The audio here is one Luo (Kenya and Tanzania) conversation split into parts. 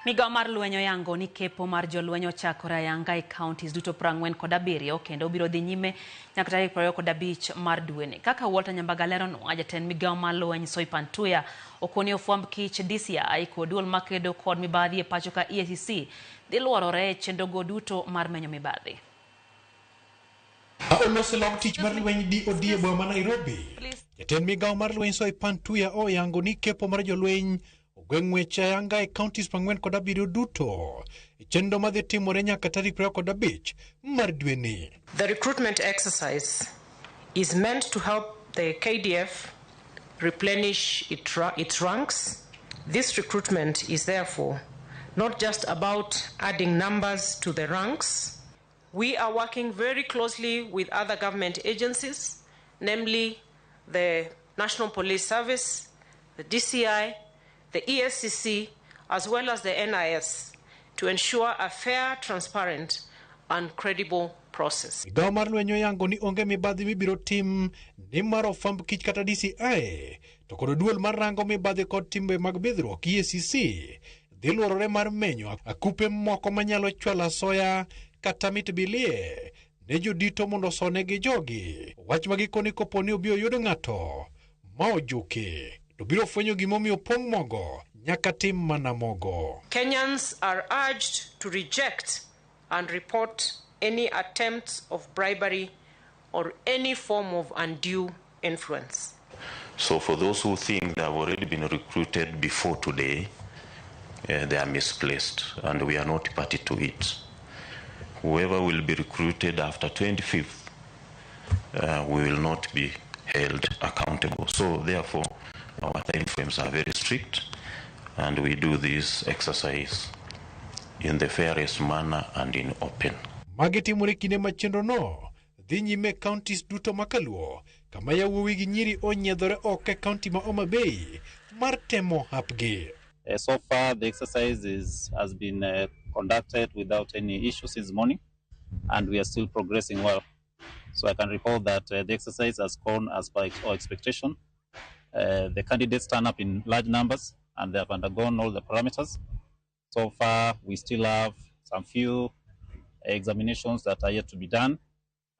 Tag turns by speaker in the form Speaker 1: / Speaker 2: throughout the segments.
Speaker 1: Migawo mar lweny oyango ni kepo mar jolweny ochakore ayanga e counties duto 47 kendo biro dhi nyime nyaka tarik 25 mar dweni. Kaka Walter Nyambaga leronwa, jatend migawo mar lweny Soipan Tuya okoni ofwamb kich DCI kod duol makedo kod mibadhi e pacho ka EACC dhi luorore e chenrogo duto mar menyo mibadhi.
Speaker 2: Oloso log tich mar lweny DOD e boma ma Nairobi. Jatend migawo mar lweny Soipan Tuya oyango ni kepo mar jolweny ogwe ng'wech ayanga e counties 47 duto e chenro madhi timore nyaka tarik 25 mar dweni.
Speaker 3: The recruitment exercise is meant to help the KDF replenish its ranks. This recruitment is therefore not just about adding numbers to the ranks. We are working very closely with other government agencies, namely the National Police Service, the DCI, the EACC, as well as the NIS, to ensure a fair, transparent, and credible process.
Speaker 2: Migawo mar lweny oyango ni onge mibadhi mibiro tim nimar ofwamb kich kata DCI to kod duol mar rango mibadhi kod timbe mag bidhruok EACC dhi luorore mar menyo akupe moko manyalo chwalo asoya kata mit bilie ne jodito mondo osonegi jogi. Wach ma gikoni kopo ni obi oyud ng'ato ma ojuki to biro fwenyo gimomiyo pong' mogo nyaka tim mana mogo.
Speaker 3: Kenyans are urged to reject and report any attempts of bribery or any form of undue influence.
Speaker 4: So for those who think they have already been recruited before today, they are misplaced and we are not party to it. Whoever will be recruited after 25th, we will not be held accountable. So therefore, our time frames are very strict and we do this exercise in the fairest manner and in open.
Speaker 2: Magi timore kinde ma chenro no dhi nyime e counties duto ma kaluo kama yawuowi gi nyiri onyiedhore oko e county ma Homa Bay mar temo hapgi.
Speaker 5: So far, the exercise has been conducted without any issues since morning, and we are still progressing well. So I can report that the exercise has gone as per our expectation. The candidates turn up in large numbers, and they have undergone all the parameters. So far, we still have some few examinations that are yet to be done,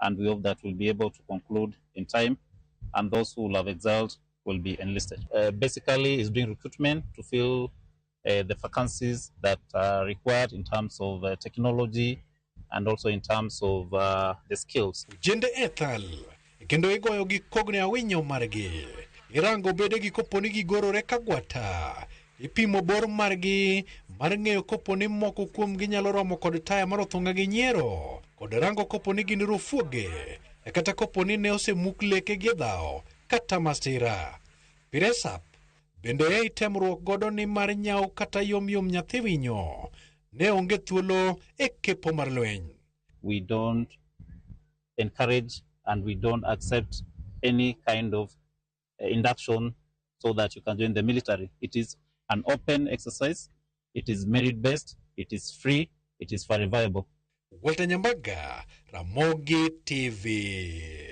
Speaker 5: and we hope that we'll be able to conclude in time, and those who will have excelled will be enlisted. Basically, it's doing recruitment to fill the vacancies that are required in terms of technology and also in terms of the skills.
Speaker 2: Ojende Ethel kendo igoyo gi kogno awinyo margi. Irango bedegi kopo ni gigorore ka gwata. Ipimo bor margi mar ng'eyo kopo ni moko kuomgi nyalo romo kod taya mar othung'a gi nyiero kod rango kopo ni gin rofuoge e kata kopo ni ne osemuk lekegi e dhawo kata masira. Piresap bende ei temruok godo ni mar nyaw kata yomyom nyathi winyo ne onge thuolo e kepo mar lweny.
Speaker 5: We don't encourage and we don't accept any kind of induction so that you can join the military. It is an open exercise, it is merit-based, it is free, it is verifiable.
Speaker 2: Walter Nyambaga, Ramogi TV.